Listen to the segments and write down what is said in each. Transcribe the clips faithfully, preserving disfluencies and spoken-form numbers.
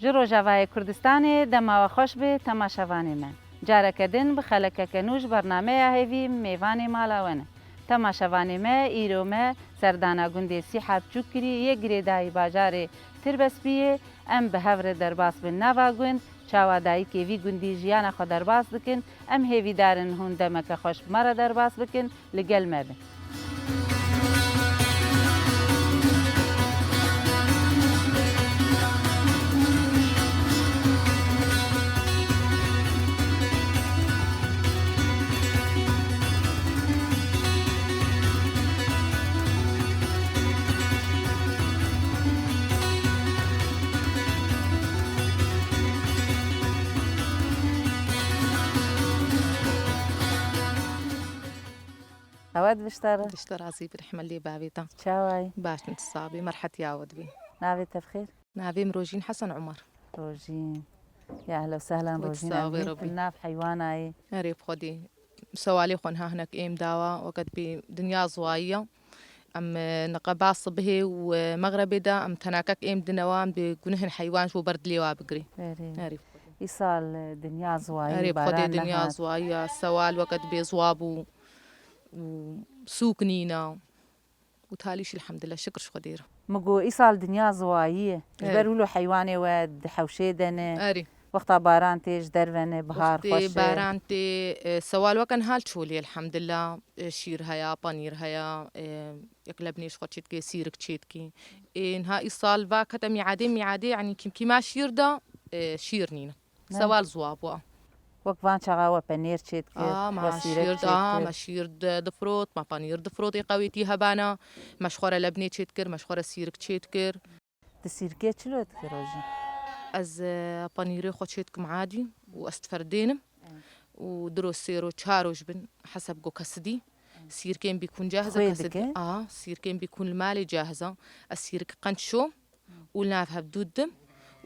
Ji Rojavayê Kurdistanê dema we xweş be temaşevanê me. Careke din bi xelekeke nû ji bernameya hêvî mêvanê mala we ne. Temaşevanê me, îro me serdana gundê Sîha Biçûk kirî yê girêdayî bajarê Tirbespiyê. Em bi hev re derbas bin nava gund, çawa dayikê vî gundî jiyana xwe derbas dikin. Em hêvîdar in hûn demeke xweş bi me re derbas bikin. Li gel me bin. Ew dibişte re. Dişte razî bir hemel lê bavê te. Çawayî? Baş in, tu sabî, merhetiya we dibî. Navê te bi xêr? Navê min Rojîn Hesen Umar. Rojîn. Ya ehlen we sehlen Rojîn. Em hîn di nav heywanayê. Erê bi xwedî. Sewalê xwe niha hinek êm dawa, weke dibê dinya ziwayî ye. Em, e, niqeba sibihê û, e, mexrebê de em tenakek êm dinewa, em dê gunehên heywan ji bo ber dilê wa bigirê. Erê. Erê bi xwedî. Îsal, e, dinya ziwayî, erê bi xwedî baran dinya nihat. Ziwayî ye, sewal weke dibê ziwa bû. û sûk nîne û talî jî elhamdulillah, şikir ji Xwedê re. Min got, îsal dinya ziwayî ye. Ji ber wilo heywanê we di hewşê de ne. Erê. Wexta baran tê ji derve ne, bihar xweş e. Wextê baran tê, e, sewal weke niha li çolê elhamdulillah, e, şîr heye, panîr heye, e, yek lebnê ji xwe çêdikê, sîrik çêdikê. E, niha îsal va kete mîadê, mîadê, yanî kîmkîma şîr de, e, şîr nîne. Ne. Sewal ziwa bû. Wek van çaxa we penêr çêdikir, a, me we sîrek şîr da, çêdikir. Me şîr di-, difrot, me panîr difrot, ê qewêtî hebana, me ji xwe re lebnê çêdikir, me ji xwe re sîrik çêdikir. Di sîrkê çilo dikir rojî? Ez, e, panîrê xwe çêdikim adî û ez diferdênim. E. Û du roj, sê roj, çar roj bin, heseb go kesidî. E. Sîrkên bîkûn cahz e. Xwê kesidî dike? A, sîrkên bîkûn li malê cahz e. Ez sîrik qenc şo. û li nav hev dû didim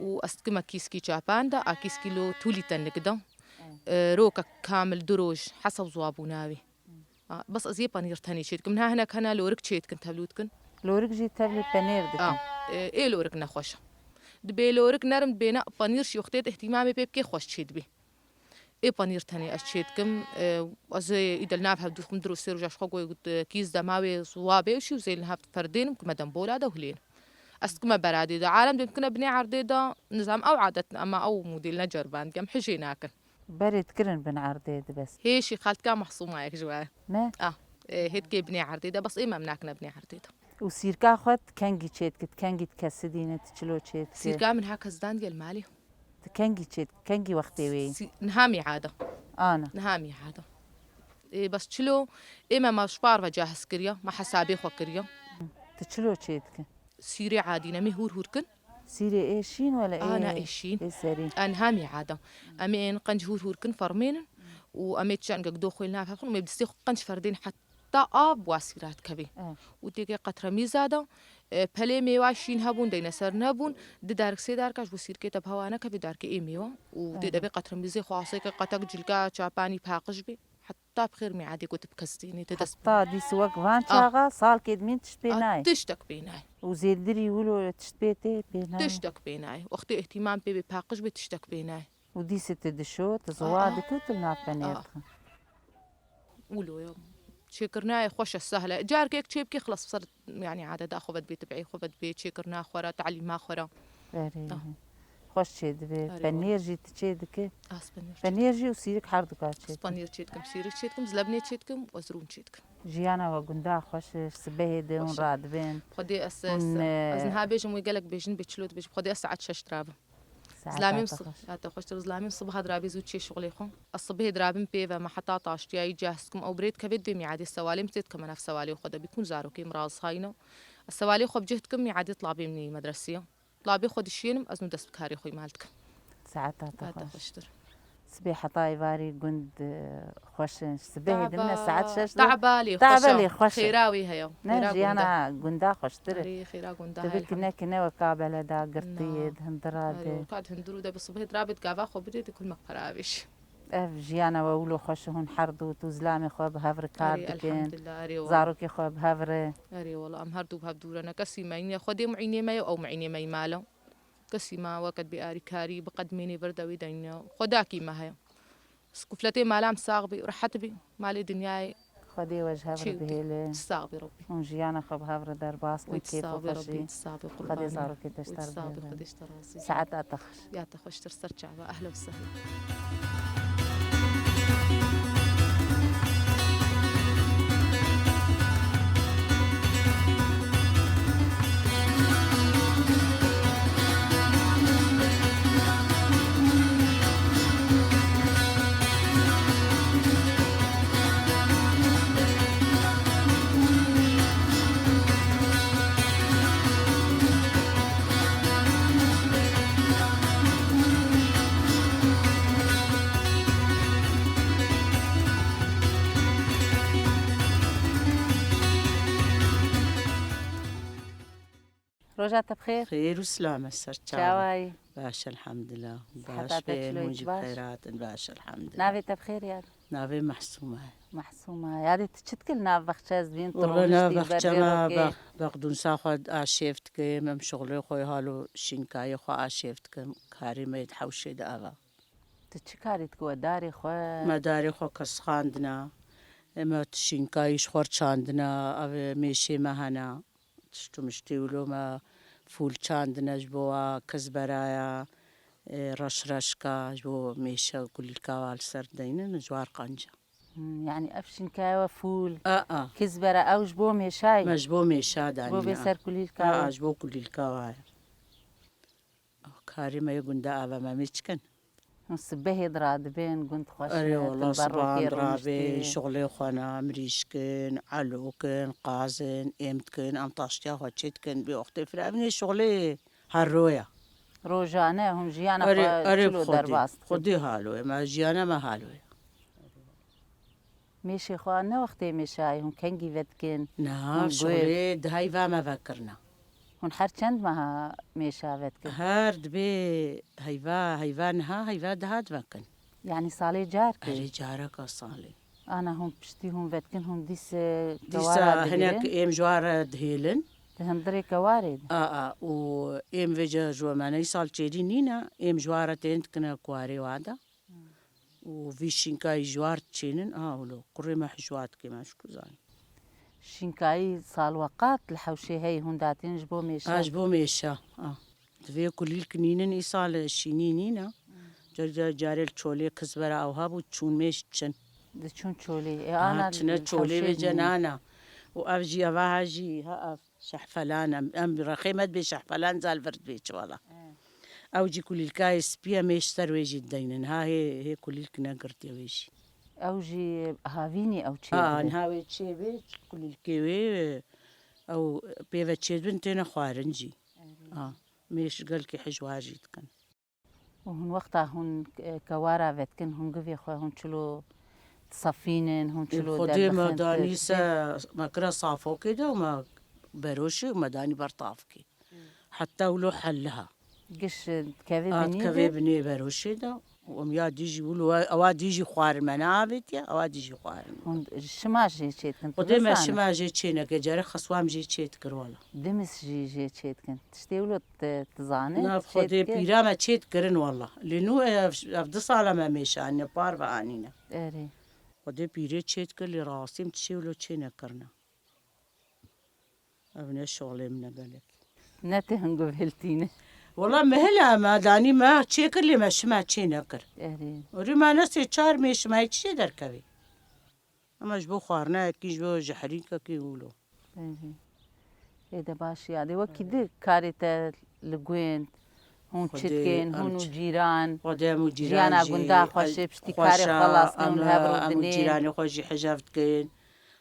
û ez dikime kîskî çapan de, a kîskî lo tûlî te nik de. E, rokek kamil du roj hesab ziwa bûna wî. A, bes ez yê panîr tenê çê dikim. Niha hinek hene lorik çê dikin, tevlû dikin. Lorik jî tevlî penêr dikin. A, e, ê lorik nexweş e. Dibê lorik nerm dibêne, panîr jî wextê de îhtîmamê pê bikê xweş çê dibê. Ê panîr tenê ez çê dikim. E, ez ê îde li nav hev dixwim, du roj sê roja ji xwe goyê got, e, kîs dema wê ziwa bê û şî û zê li nav ferdênim ku me dem bola de û hilênim. Ez dikime beradê de. Alem dê dikine binê erdê de, nizam ew adet ne, ema ew model ne ceriband, em hijê nakin. Berê dikirin bin erdê de bes. Hê şî xaltika Mahsûmayek ji we. Ne? Ah, e, hê dikê binê erdê de, bes ê me em nakine binê erdê de. Û sîrka xwe tu kengî çê dikit, kengî dikesidîne, tu çilo çê dikit? Sîrka min ha kes dan gel malê. Tu kengî çê, kengî wextê wê yî? Sî-, niha mîada. Ana. Niha mîada. Ê, bes çilo, ê me, me ji par ve cahiz kiriye, me hesabê xwe kiriye. Tu çilo çê dike? Sîrê adî ne, em ê hûr hûr kin. Sîrê ê şîn wele ê, ana, ê şîn. Ê serî? A, niha mîada. Em ê ên qenc hûr hûr kin, fermênin û em ê çi engek do xwe li nav hev xin û em ê bi distê xwe qenc ferdên het-, ta av bi wa sîra dikevê. Eh. Û têkê qetremîza de, e, pelê mêwa şîn hebûn, deyne ser nebûn, di dark sê darka ji bo sîrkê te bi hewa nekevê darkê ê mêwa. Û dê, eh, debê qetremîzê xwe asê ke qetek cilka çapanî paqij bê. Heta bi xêr mîadê ku tu bikestînî, tu dest. Heta dîs wek van, ah, çaxa salkê dimîn tişt pê, ah, nayê. Tiştek pê nayê. Û zêdirî wilo tişt pê tê pê nayê. Tiştek pê nayê. Wextê îhtîmam pê bê paqij bê tiştek pê nayê. Û dîsê tu dişo, tu ziwa, ah, dikî û tu li nav penêr, ah, dixin. Wilo ye. Çêkirina ye xweş e, sehl e. Carkek çê bikî, xilas, ser, yanî, adeta xwe vedibê, tibî xwe vedibê, çêkirina xwe re, talîma xwe re. Erê. Ah. Xweş çê dibê. Erê, penêr jî tu çê dikî? Ez penêr çê dikim. Penêr jî û sîrik her du ka çê dikim. Ez penêr çê dikim, sîrik çê dikim, zilebnê çê dikim, ez rûn çê dikim. Jiyana we gunda xweş e, sibehê de hûn radibên. Xwedê ez, hûn, ez, e, ez niha bêjim wê gelek bêjin bê çilo dibêjim. Xwedê ez saet şeş dirabim. Zilamê min sib-, ya te xweştir, zilamê min sibiha dirabê zû çê şixulê xwe. Ez sibihê dirabim pê ve, me heta taştiyayî cehz dikim. Ew birê dikevê divê mîadê sewalê min tê dikeme nav sewalê xwe de bîkûn zarokê min razihayî ne. Ez sewalê xwe bi cih dikim, mîadê tilabê min yî medresê ye. Tilabê xwe dişiyênim, ez nû dest bi karê xwe yî mal dikim. Saeta te xweş. Saeta xweştir. Sibê heta êvarî gund, e, xweş in. Sibehê dimine saet şeş de. Taba lê xweş e. Xêra wê heye. Ne, xêra jiyana gunda xweştir e. Erê, xêra gunda heye. Tu bikine kine weka beleda girtiyê, di hindira de. Erê, weka di hindir û de bi sibehê dirabê di gava xwe bidê, di kulmek pera vêş. Ev jiyana we wilo xweş e, hûn her du, tu zilamê xwe bi hev re kar dikin. Erê, elhamdulillah, erê wala. Zarokê xwe bi hev re. Erê wala, em her du bi hev dû re ne. Kesî me nîne, Xwedê muînê me ye û ew muînê me yî mal e. Kesî ma weked bê arîkarî, bi qedmênê vir de wê deyne. Xwedakî me heye. Kufletê malam sax bî, rehet bî. Malê dinyayê Xwedê we ji hev re çê bihêle. Sax bî Rebbî. Hûn jiyana xwe bi hev re derbas kin, Wê kêf û sax bî Rebbî, xweşî. Sax bî Xwedê qurbana. Zarokê te ji te re bihêle. Sax bî Xwedê ji te razî. Saeta te xweş. Ya te xweştir ser çava. Ehlen we sehlen. Roja te bi xêr. Xêr û silamet ser çavan. Çawa yî? Baş, elhamdulillah. Siheta te çilo yî? Baş bê, hûn jî bi xêr hatin. Baş, elhamdulillah. Navê te bi xêr yad? Navê Mehsûma ye. Mehsûma. Yadê tu çi dikir nav bexçe ez bîn tu rojî nav bexçe berê me rokê? Bex-, bexdûnsa xwe aşêv dikim, em şixulê xwe halo şînkayê xwe aşêv dikim. Karê me yê di hewşê de ava. Tu çi karî dikî we darê xwe? Me darê xwe kesxandina. Em e tişînkayî ji xwe çandina, ev mêşê me hene. Tişt û miştê wilo me fûl çandine ji bo wa kizberaya, e, reş reşka, ji bo mêşe kulîlka wa li ser deynin, ji war qanca. Hmm, yanî ev şînkaya we fûl, A, a. kizbera ew ji bo mêşayî? Me ji bo mêşa danî. Bo bê ser kulîlka A, a, we? Ji bo kulîlka wa ye. Karê me yê gunda ava me mêçkin. Hûn sibehê di radibên gund xweş Erê e, wala, tu berokê siban dirabê rûniştî. Şixulê xwe ne, mirîşkin, elokin, qazin, êm dikin, em taştiya xwe çê dikin, bê wextê fira. Evnê şixulê her roya. Rojane hûn jiyana Erê, xwe erê çilo xwedî, derbas dikin? Xwedî halo ye, me jiyana me halo ye. Mêşê xwe ne wextê mêşayê hûn kengî vedikin? Na, Hûn şixulê guh. Di heyva me vekirina. Hûn her çend meha mêşa vedikin? Her dibê heyva, heyva niha, heyva diha divekin. Yanî salê carkê? Erê, careka salê. Ana hûn piştî hûn vedikin, hûn dîse Dîsa kewara hinek digrin? Êm ji wa re dihêlin. Di hundirê kewarê de? A, a, û êm vêca ji we me ney sal çêdî nîne, êm ji wa re tên dikine kuarê wa de. Û vî şînkayî ji war çênin, a wilo, kurê me hijwa dike, me ji ku zanî. Şînkayî salweqat li hewşê heyî hûn datînin ji bo mêşa? A, ji bo mêşa, a. Divê kulîlk nînin, îsal şînî nîne. Car, car, carê li çolê kizbera ew hebû, çûn mêş diçin. Diçûn çolê. E, Ha, ana çine li çolê hewşê vê nînin. Cenana. Û ev jî, eva ha jî, ha ev. Şehfelan em, em rexê me dibê şehfelan zal vir dibê çi wala. He. Ew jî kulîlkayê spî ye, mêş ser wê jî dideynin. Ha hê, hê kulîlk negirtiye wê jî. Ew jî havînî ew çê Ha, dibê. Niha wê çê bê, kulîlkê wê, ew pê ve çê dibin têne xwarin jî. Erê. Ha, mêş gelkî hijwa jî dikin. Û hûn wexta hûn, e, kewara vedikin, hûn givê xwe, hûn çilo disefînin, hûn çilo Xwedê me derbixin, danî tu se, me kira safokê de û me beroşê û me danî ber tavkê. Heta wilo heliha. Giş, e, dikevê A, binî dikevê de? Binê beroşê de. Û em ya dî jî wilo, ewa dî jî xwarin me neavêtiye, ewa dî jî xwarin. Hûn şima jê çê dikin, tu Xwedê me nizanin? Şima jê çê neke, cere xeswa em jê çê dikir wala. Dimis jî jê çê dikin. Tiştê wilo tu, tu zanî, Na, tu çê Xwedê dikî? Pîra me çê dikirin wala. Lê nû ev, ev du sala me mêşanîne, par ve anîne. Erê. Xwedê pîrê çê dikir, lê rastî em tiştê wilo çê nekirine. Ev ne şolê min e gelek. Ne tê hingo vêltîne. Wala mehela me danî me çê kir, lê me şima çê nekir. Erê. Orî me ne sê çar mêş me çi derkevê. Ama ji bo xwarinayekî, ji bo jehrînkekî wilo. Erê. Ê de baş ya. De wekî di karê te li gund, hûn çi Xwedê dikin, em hûn û çi-, cîran, Xwedê em û cîran jiyana jî, gunda xweş e, piştî karê xweş a, xelas em, hûn hev rû em û dinên. Cîranê xwe jî hijav dikin.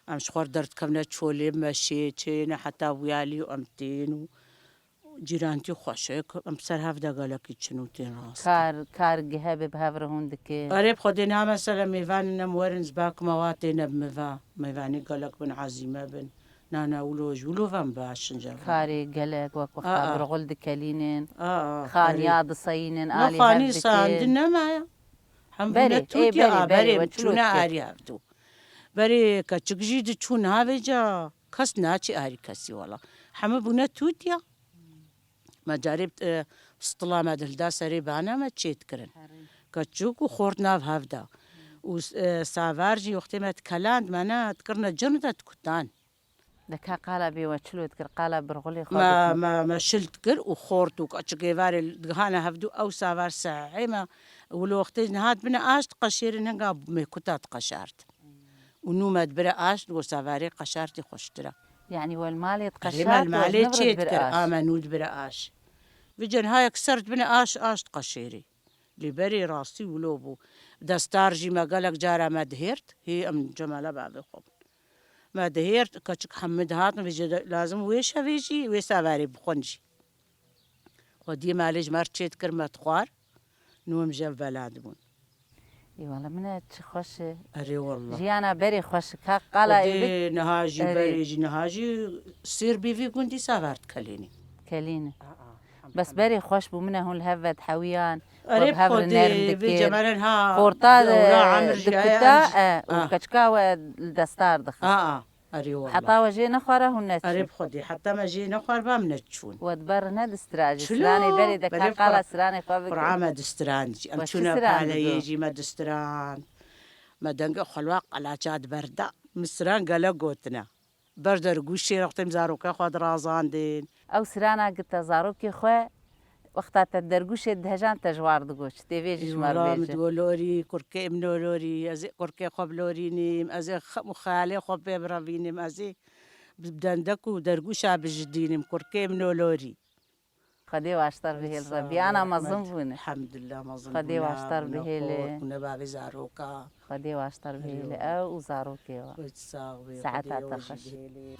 Em ji xwe re derdikevine çolê, meşê, çêne heta wiyalî û em tên û Cîrantî xweş e, em ser hev de gelekî çin û tên rast. Kar, kar gihe be bi hev re hûn dikin. Erê, bi Xwedê niha mesela mêvan in em werin, ji bak me wa têne bi miva. Mêvanê gelek bin, ezîme bin. Na, na, wilo, ji wilo ve em baş in, cevab. Karê gelek wek wexta Aa. Birxul dikelînin. Aa, Xaniya erê. Diseyînin, Na, alî xanî hev dikin. Sandin nemaye. Hem Berê, bûne ê, tûtî, berê, a, berê, berê, we çûne çilo dike. Arî hevdû. Berê keçik jî diçûn havêca, kes naçî arî kesî wela. Hemû bûne tûtî ya. Me carê, e, Stila me dilda serê bana me çê dikirin. Herî. Keçûk û xort nav hev da. Û, e, savar jî wextê me dikeland me ne dikirine cin de dikutan. De ka qala bê we çilo dikir, qala birxulê xwe Me, dikir. me, me şil dikir û xort û keçik êvarê digihane hevdû ew savar sehê me wilo wextê nehat bine aş diqeşêrin hinga me kuta diqeşart. Û nû me dibire aş, go savarê qeşartî xweştir e. Yanî we li malê Erê me diqeşart, li we malê ji nivir çê dibir dikir, aş. A me nû dibire aş. Vêca niha yek ser dibine aş, aş diqeşêrî. Lê berê rastî wilo bû. Destar jî me gelek cara me dihêrt, hê em cemala bavê xwe bûn. Me dihêrt, keçik hemû dihatin, vêca de lazim wê şevê jî, wê savarê bixwin jî. Xwediyê malê ji me re çê dikir, me dixwar, nû em ji ev bela dibûn. Ê wele min e çi xweş e. Erê wallah. Jiyana berê xweş e. Ka qala Xwedê êvik niha jî Erê. berê jî niha jî sêr bê vî gundî savar dikelênî. Kelîne. Aa, Bes elhamdülillah. Berê xweş bû min e hûn li hev ve dihewiyan. Erê we bi hev re Xwedê, nerm vê dikir. Cemalen ha, Xorta dewra de, emir jî dikuta, heye, e, û ah. keçika we li destar dixist. Aa, Erê wallah. Heta we jê nexwara hûn neçûn. Erê bi Xwedê, heta me jê nexwar ba em neçûn. We di ber nedistira jî. Çilo, Siranê berê de belê ka qala xwe, siranê xwe bike. Qur'a me distirand jî. Em We çi çûne siran paleyê digo? jî me distirand. Me dengê xwe li wa qelaça di ber da. Min siran gelek gotine. Ber dergûşê wextê em zarokê xwe dirazandin. Ew sirana gite zarokê xwe, wexta te dergûşê dihejan te ji war digot. Tê vê jî ji me re Wala min bêje. digo lorî, kurkê min o lorî, ez ê kurkê xwe bilorînim, ez ê xem û xeyalê xwe pê birevînim, ez ê bi dendek û dergûşa bijidînim, kurkê min o lorî. Xwedê baştar bihêl Sağ ol, rebiyana mezin rehmet. bûne. Elhamdülillah mezin Xwedê bûne, baştar bûne bihêle. xort, bûne bavê zaroka. Xwedê baştar bihêle Erê. ew û zarokê we. Xwed sağ bê, Saeta Xwedê te ew jî xweş. bihêle.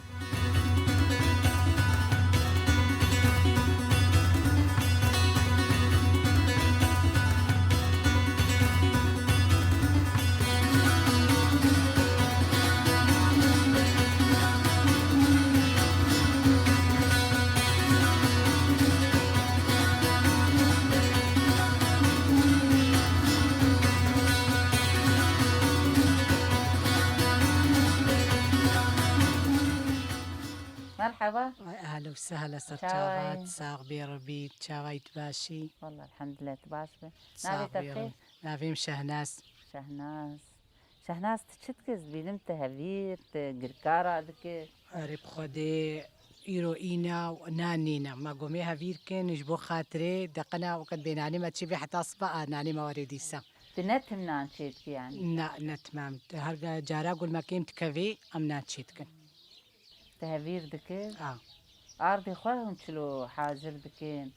Merhaba. Ay, ehla û sehla ser Çawa çavat, yî? sax bê rebî, çawa yî tu baş î? Wallah, elhamdülillah, tu baş be. Navê Sax te bê xêr? rebî. Navê min Şehnaz. Şehnaz. Şehnaz, tu çi dikî? Ez dibînim tu hevîr, tu girka radikî. Erê bi Xwedê îro îna û nan nîne. Me gomê hevîr kin ji bo xatirê deqina wekî bê nanê me çêbê heta siba a nanê me were dîsa. Tu ne tim nan çêdikî yanî? Na, ne tim em. Her ge-, cara gul me kêm dikevê, em nan çêdikin. Te hevîr dikir? A. Ardê xwe hûn çilo hazir dikin?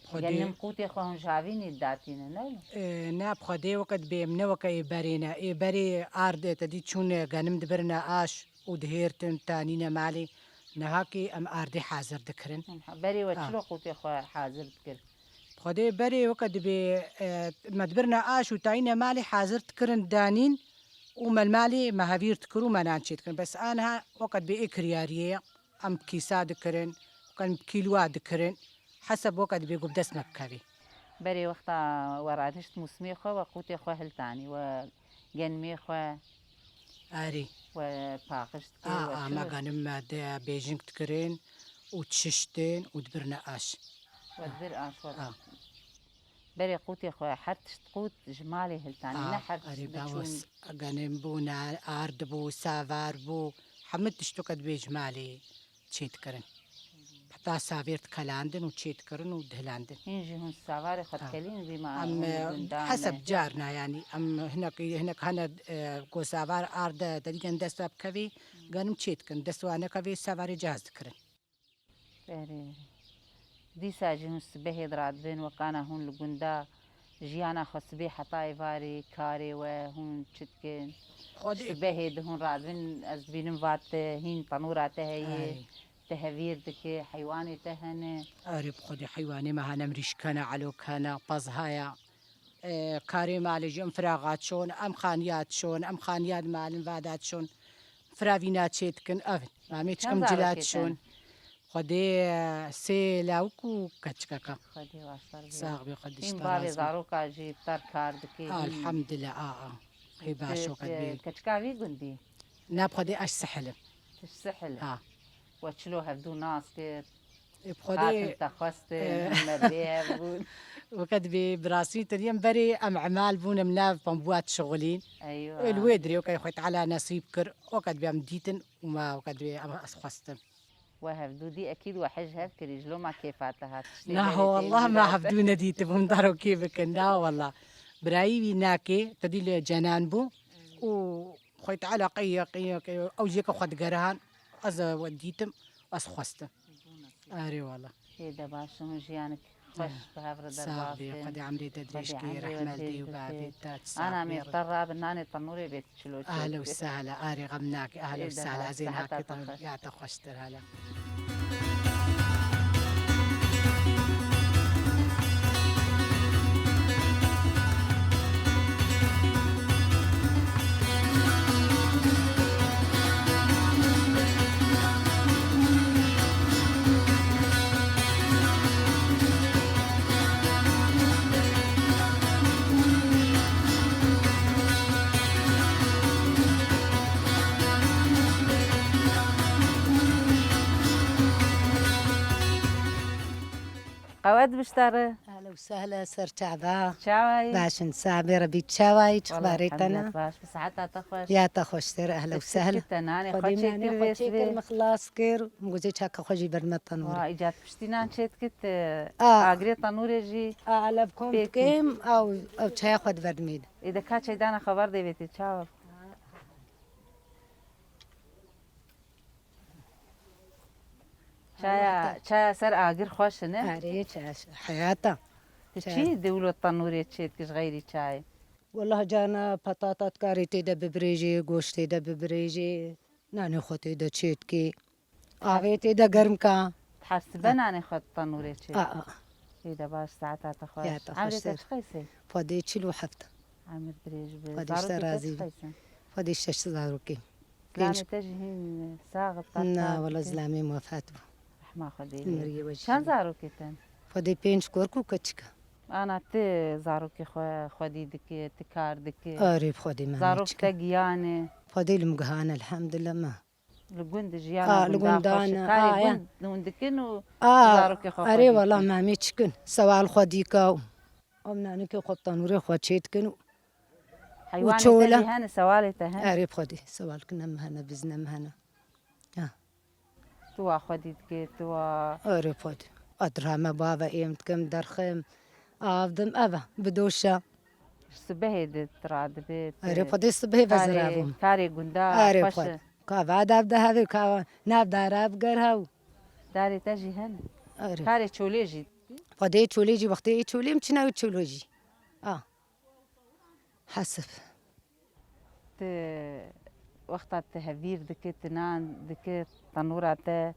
Xwedê Genim qûtê xwe hûn ji havînî datîne, ne wilo? E, ne, bi Xwedê weke dibê em ne weke ê berê ne. Ê berê ardê te dî çûne genim dibirine aş û dihêrtin, tanîne malê. Niha kî em ardê hazir dikirin. Hûn ha-, berê we A. çilo qûtê xwe hazir dikir? Xwedê berê weke dibê, e, me dibirine aş û tayîne malê hazir dikirin danîn û me li malê me hevîr dikir û me nan çê dikirin. Bes aniha weke dibê ê kiryariyê ye. Em bi kîsa dikirin, weke em bi kîlwa dikirin. Heseb weke dibê ku bi dest me bikevê. Berê wexta we ranişt mûsimê xwe, we qûtê xwe hiltanî, we genimê xwe Erê. we paqij dikir, A, we a, çi me we? genim me de bêjing dikirin û çiştin û dibirine aş. We dibir aş we. A. Berê qûtê xwe her tişt qût ji malê hiltanî, A, ne her tişt erê, biçûn. Bawes, genim bû, ne, ard bû, savar bû, hemû tişt weke dibê ji malê çê dikirin. Heta savêr dikelandin û çê dikirin û dihilandin. Hîn jî hûn savarê xwe Ha. dikelîn vî ma Em, hûn e, gundan heseb e. carna yanî, em hinek, hinek hene, e, ku savar arde, te dîken dest we bikevê, genim çê dikin. Dest we nekevê, savarê caz dikirin. Erê. Dîsa jî hûn sibehê diradibên wekana hûn li gunda jiyana xwe sibê heta êvarê karê we hûn çi dikin? Xwedê. Sibehê di hûn radibin ez dibînim vat hîn tenûra te heye, Ay. te hevîr dike, heywanê te hene. Erê bi Xwedê heywanê me hene mirîşk hene, elok hene, pezhaya. E, karê malê jî em firaxa çon, em xaniya çon, em xaniya di malin vada çon. Firavîna çê dikin, ev in. Mamê çikim Çend cila zarokê çon. te? Xwedê, e, sê lawik û keçikeka. Xwedê baştar bî. Sax bî, Xwedê Hîn ji te bavê razî. zaroka jî tar kar dikî, hîn Elhamdulillah, a, a. Hê baş Te, o qed te bî. keçika vî gundî? Na bi Xwedê ez sihil im. Tu sihil. Ha. We çilo hevdû nas kir? Ê, bi Xwedê, Hatin te xwestin, e, em merivê hev bûn. Weke dibê bi rastî te diyem berê em emal bûn, em nav pembûa dişixulîn. Eywa. Ê, li wê dirê weke Xwedê Teala nesîb kir, weke dibê em dîtin û me weke dibê em ez xwestin. We hevdû dî, ekîd we hij hev kirî, ji loma kêfa te hat, tiştê Naho, berê tê wallah, me bîra te. Hevdû nedîtibû, min darokê bikin. Na, wallah. Birayî wî nakê, te dî li cenan bû û Xwedê Teala qey, qey, qey, ew jê ke xwe digerihan, ez we dîtim, ez xwestim. Erê wala. Hê de baş, hûn jiyanik xweş bi hev re derbas bin. Sax bî, Xwedê emrê te dirêj ke, rehmet dê û bavê te, sax bî. Ana me te rabin, nanê tenûrê bê çilo çê. Ehla û sehla, arê xem nake, ehla û sehla, ez ê nake te xweştir hele. Qewet bişteri. Ehla û sehla, ser çava. Çawayî? Baş in, sabê Rebî, çawayî, çixbarê te ne? Baş, bi seheta te xweş. Ya te xweştir, ehla û sehla. Te çêkir, te nanê xwe çêkir, min xilas kir, min gozê çaka xwe jî berme tenûrê. Îca piştî nan çêdikit, agirê tenûrê jî. A, elev kom dikim, ew, ew çaya xwe diverdimê de. Ê de ka çeydana xeber dê vêtê, çawa? Çaya, çaya ser agir xweş e, ne? Erê, çaya heyata. Tu çi di wilo tenûrê çêdikî ji xeyrî çayê? Wela cana petata dikarî tê de bibirêjî, goşt tê de bibirêjî, nanê xwe tê de çêdikî. Avê tê de germ ka. Dihersibe nanê xwe di tenûrê çêdikî? A, a. Ê de baş, saeta te xweş. Ya te xweş. Emrê te çi qeys e? Xwedê çil û heft. Emir dirêj be. Xwedê ji te razî be. Zarokê te çi qeys in? Xwedê şeş zarokê. Zilamê te jî hîn sax e, berxwedan. Na, wela zilamê min wefat bû. Rehma Xwedê lê. Miriyê we jî. Çend zarokê te ne? Xwedê pênc kurk û keçik e. Ana tu zarokê xwe xwedî dikî, tu kar dikî. Arê, bi Xwedê me. Zarok te giyan e. Xwedê li min gihan e, elhamdulillah me. Li gund jiyana gundan xweş e. Karê gund hûn dikin û zarokê xwe xwedî dikin. Erê wela me em ê çikin. Sewal xwedî ka û. Em nanikê xwe bi tenûrê xwe çê dikin û, û heywanê te jî hene, sewalê te hene? Erê bi Xwedê, sewalkirina min hene, bizina min hene. Ha. Tu wa xwedî dikê, tu wa. Erê bi Xwedê. Edirame bava êm dikim, derxim, av dim, ev e, bi doşa. Ji sibehê de tu radibê, tu. Erê bi Xwedê sibehê ve zira bûm. Karê gunda xweş e. Erê bi Xwedê. Ka va dav de hevê, ka nav dara bi ger hew. Darê te jî hene. Erê. Karê çolê jî. Xwedê çolê jî, wextê ê çolê em çina wê çolo jî. A. Hesib. Ti wexta ti hevîr dike, ti nan dike, tenûra te,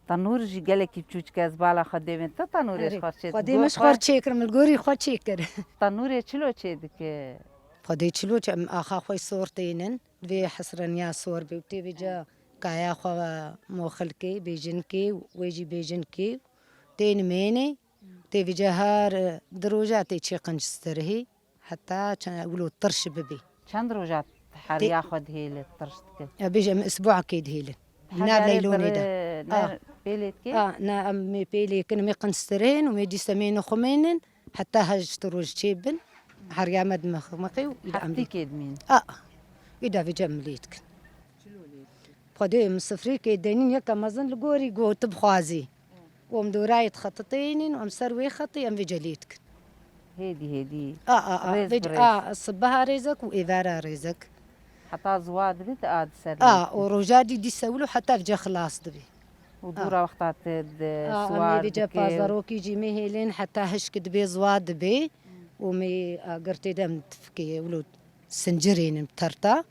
tenûr jî gelekî biçûçik e, ez bala xwe dêvên te tenûrê ji xwe çê dike. Xwedê min ji xwe çêkir, min li gorî xwe çêkir. Tenûrê çilo çê dike? Xwedê çilo çê, em axa xwe sor tênin, divê hesreniya sor bê û tê vêca kaya xwe moxil kê, bêjin kê, wê jî bêjin kê, tê nimênê, tê vêca her, e, di roja tê çê qinc stirhî. Heta çend wilo tirş bibê. Çend roja heriya xwe dihêle tirş dike? Ya bêje em isbuakê dihêlin. Nav leylonê de. Ne pêlê dikê? A, ne em mê pêlê kin, mê qinstirên û mê dîse mê nixumênin, heta heşt roj çê bin, heriya me dimiximiqê û îda em. Heftîkê dimîn. A, îda vêce em lê dikin. Xwedê min sifrîkê denîn yeka mezin li gorî got, tu bixwazî. Û em dorayê dixetitênin û em ser wê xetê em vêce lê dikin. Hêdî, hêdî. A, a, a, rêz vêce, bi rêz. A, sibeha rêzek û êvara rêzek. Heta ziwa dibit a di ser. A, û roja dî dîse wilo heta vêce xilas dibê. Û dûra wexta te di siwar dikê. A, em ê vêce pazarokî jî mê hêlên heta hişk dibê ziwa dibê. Û mê agir tê de em tifkê wilo sincirênin terta.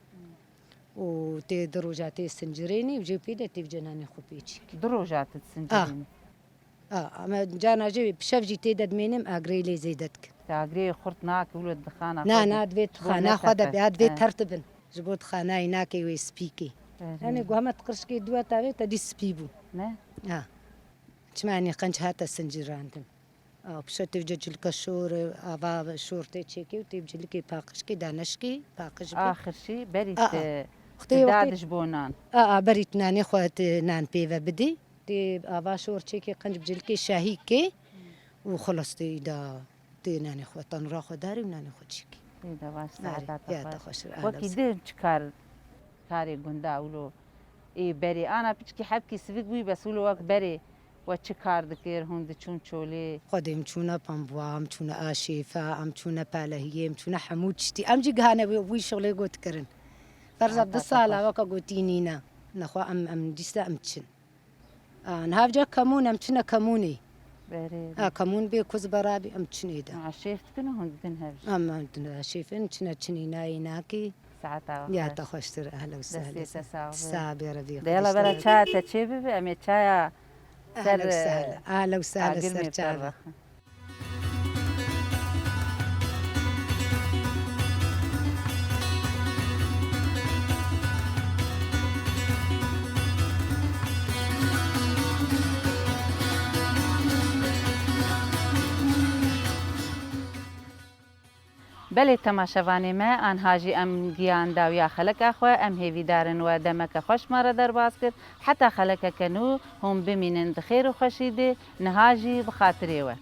Û tê du roja tê sincirênî û jê pê de tê bi cenanê xwe pê çî. Du roja tê sincirênî? A. A, ama cana jê bi şev jî tê de dimênim, agirê lê zêde dikin. Te agirê xurt nake wilo dixana xwe de? Na, na, divê dixana xwe de be, ha, divê tert bin. Ji bo dixanayê nake wê spîkê. Erê. Yanî guhama tu qirşkê duweta wê te dî spî bû. Ne? Ha. Çima yanî qenc hate sincirandin. Aw, pişo tê vêce cilke şor, ava şor tê çêkê û tê bi cilikê paqij kê, daneşkê paqij bê. Axir jî berî te dadiş bo nan. A, a, berî tu nanê xwe, tu nan pê ve bidî. Tê ava şor çêkê qenc bi cilkê şahî kê û xilas tê îda tê nanê xwe, tanura xwe darê û nanê xwe çêkê. Tê de baş. Erê, saeta te ya xweş. Te xweş, ahla Wekî sahla. Din çi kar, karê gunda wilo ê berê. Ana piçkî hebkî sivik bûyî bes wilo wek berê we çi kar dikir, hûn diçûn çolê? Xwedê em çûne pambwa, em çûne aşêfa, em çûne palehiyê, em çûne hemû tiştî. Em jî gihane wî, wî şixulê got kirin. Ferza Saeta du te sala xweş. Weke gotî nîne. Nexwe em, em dîsa em çin. A, niha vêca kemûn, em çine kemûnê. Berê. A, kemûn bê kuz berabî, em çinê de. A, şêf dikin û hûn didin hev jî. Em, em dine şêfin, çine çinî nayê nakê. Saeta Ya xweş. Te xweştir, ehla û sehla. Destê te sax be. Sax be, Rebî De yala xweş bera te. Çaya te çê bibe, em ê çaya ser, Ehla û sehla, ehla û sehla, agir ser mê çavi. Ferraxin. Belê temaşevanê me, anha jî em giyan dawiya xeleka xwe, em hêvîdar in we demeke xweş me re derbas kir. Heta xelekeke nû hûn bimînin di xêr û xweşî de, niha jî bi xatirê we.